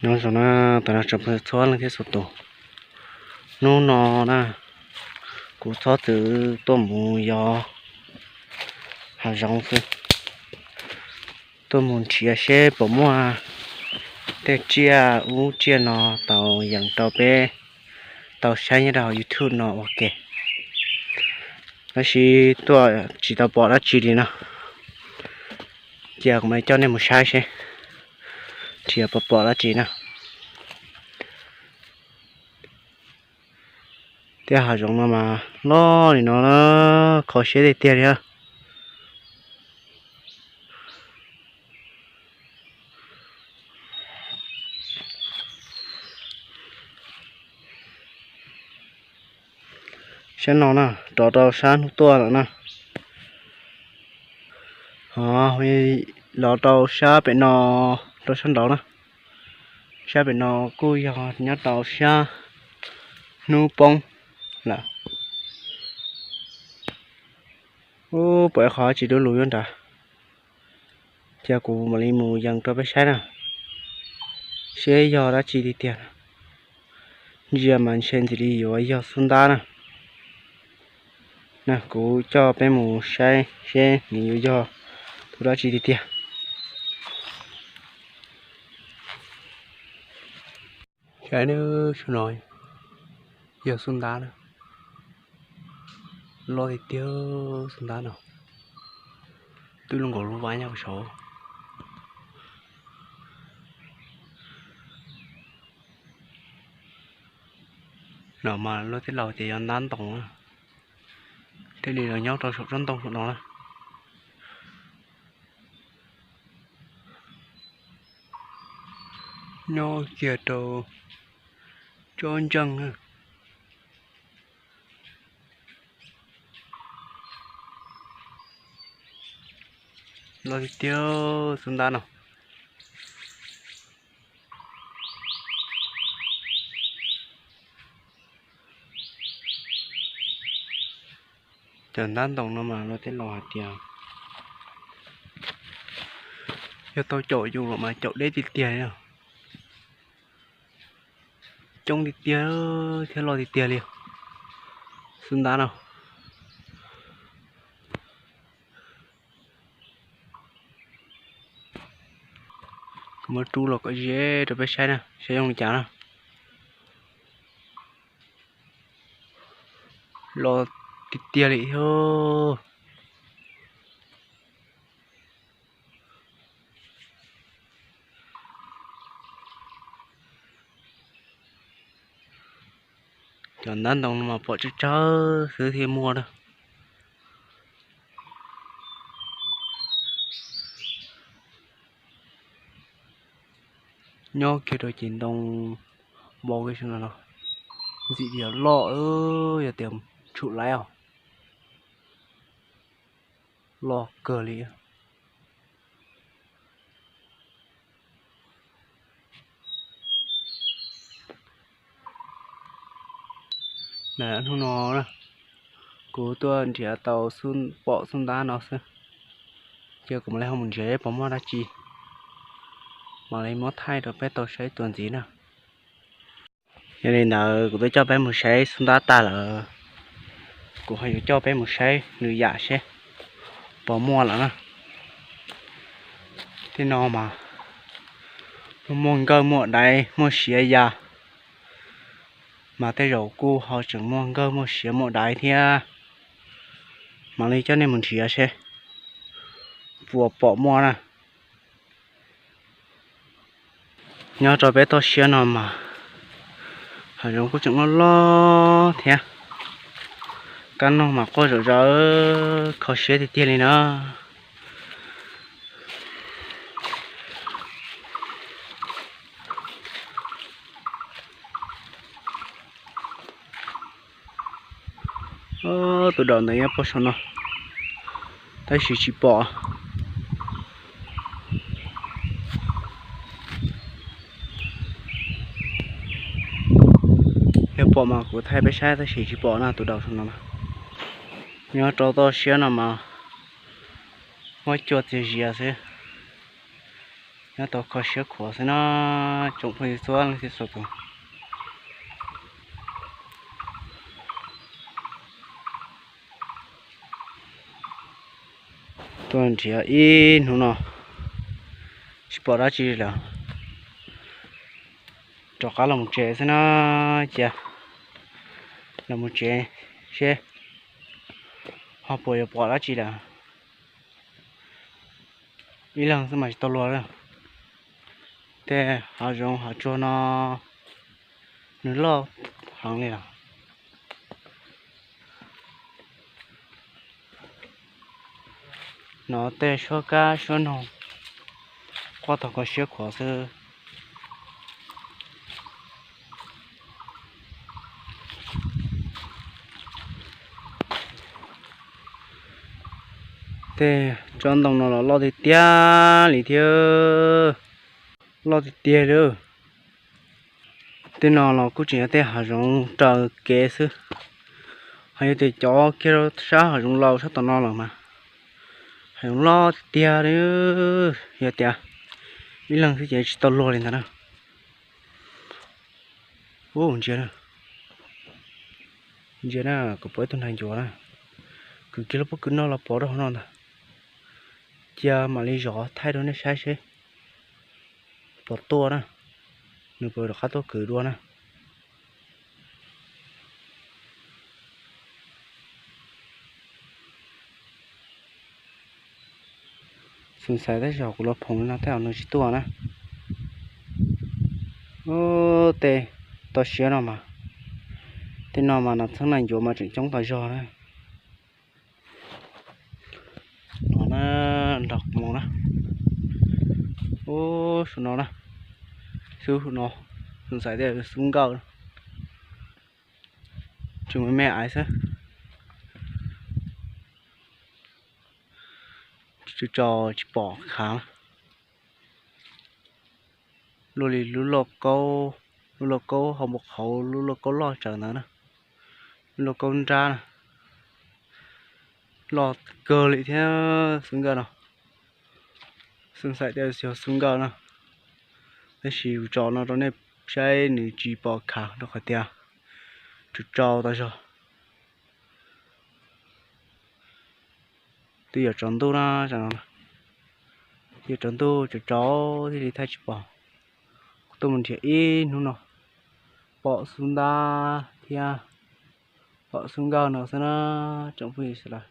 Nyob zoo na, tam no tsoom phooj ywg txhua leej thiab txhua tus. Hnub no na, kuv txhob txwm tuaj mus yos hav zoov xwb, tuaj mus nrhiav seb puas muaj tej tsiaj ub tsiaj no tau yeem rau peb tau saib nyob rau hauv YouTube no ua ke. Tab sis tuaj tsis tau pom dab tsi li no, cia kuv mam coj nej mus saib seb nrhiav puas pom dab tsi na. Tej hav zoov no mas loj li no, kho siab tiag tiag li. Sab no na, rov rau sab hnub tuaj lawm na. Ho los rau sab pem no, rau sab nraud na. Sab pem no kuj yog nyob rau sab hnub poob lawm. Ub, pom ib qho dab tsi dub lug nyob nrad. Cia kuv mam li mus yees rau peb saib na, seb yog dab tsi tiag tiag. Ntsia mas ntshe ntxim li yuav yog xub ntab na. Na, kuv coj peb mus saib seb nws yuav yog tus dab tsi tiag tiag. Saib, yog xub ntab na. Loj tiag tiag xub ntab no. Twb lub nkaus lub vab nyob saud. No mas luag tej laus tias yog ntab ntoo, thiaj li los nyob rau saum tsob ntoo saum no na. Nyob kiag rau tsob ntseej na. Loj tiag tiag xub ntab no. Cov ntab ntoo no mas luag tej laus hais tias yog tau caum yus los mas caum deb tiag tiag li. Coob tiag tiag thiab loj tiag tiag li xub ntab no. Kuv muab rub los kom ze rau peb saib na, saib zoo li cas na. Loj tiag tiag li thiab. Cov ntab ntoo no mas pom tsawg tsawg xwb thiaj muaj na. Nyob kiag rau ces ntoo vau kiag no no, ntxim tias loj, yog tias tshum laib os. Loj kawg li. Hnub no kuv tuaj nrhiav tau pom xub ntab no xwb, ces kuv mam li ho mus nrhiav puas muaj dab tsi, mam li muab thaij rau peb tau saib tuaj ntxiv na. Yog li ntawd kuv twb coj peb mus saib xub ntab tag lawm, kuv ho yuav coj peb mus saib nws yam seb puas muaj lawm na. Tej no mas muaj nkawj muaj daiv muaj siav ya, mas tej zaum kuj ho tseem muaj nkawj muaj siav muaj daiv thiab. Mam li coj nej mus nrhiav seb puas pom muaj na. Nyob rau peb toj siab no mas hav zoov kuj tseem loj loj thiab, kab noog mas quaj zom zaws, kho siab tiag tiag li na. Tus daum ntawd nyob puag saum no, tab sis tsis pom. Yog pom mas kuv thaij peb saib, tab sis tsis pom na tus daum saum no. Nyob rau toj siab no mas muab cua txias zias xwb. Nyob tau kho siab khuav xwb na, tsoom phooj ywg txhua leej txhua tus. Tuaj nrhiav ib hnub no tsis pom dab tsi lawm, rov qab los mus tsev xwb na. Cia los mus tsev seb ho puas yuav pom dab tsi lawm. Ib leeg xwb mas tsis tau luag li. Tej hav zoov hav tsuag no nws loj heev li lawm. Hnov tej suab kab suab noog quaj tau kho siab khuav xwb. Tej tsob ntoo no los loj tiag tiag li thiab, loj tiag tiag li. Tej no los kuj tseem yog tej hav zoov raws kev xwb, ho yog tias cov kiag sab hav zoov laus sab tom no lawm mas hav zoov loj tiag tiag li. Yog tias ib leeg xwb ces tsis tau luag li ntag na. Ub, ntsia na, ntsia na, kuv pom ib tug nais ncuav na, kwv kiag lub pob kws no los pov rau hauv no ntag. Cia mam li zov thaij rau nej saib seb puas tuaj na, nws puas rov qab tuaj kwv dua na. Xav xav tej zaum kuv los phoom li no tej zaum nws tsis tuaj na. Ub, tej toj siab no mas, tej no mas nas txheeb nais ncuav mas tseem coob tas zog na. No na, nrog kuv mus na. Ub, saum no na, xub no, xav xav tej xub nkawj, tseem me me aiv xwb. Tsis tso, tsis pom khav. Luaj li lub lauj kaub, lub lauj kaub hauv npoo qhauv, lub lauj kaub loj tsawv ntawd na, lub lauj kaub nrab na, loj kawg li thiab xub nkawj no. Xav xav tej xyov xub nkawj no, tab sis kuv tso no rau nej saib nws tsis pom khav rau qhov tias tsaus tsaus tas zog. Twb yuav tsaus ntuj na, twb yuav tsaus ntuj tsaus tsaus thiaj li thaij tsis pom. Kuv tuaj mus nrhiav ib hnub no pom xub ntab thiab pom xub nkawj no xwb na, tsoom phooj ywg sawv daws.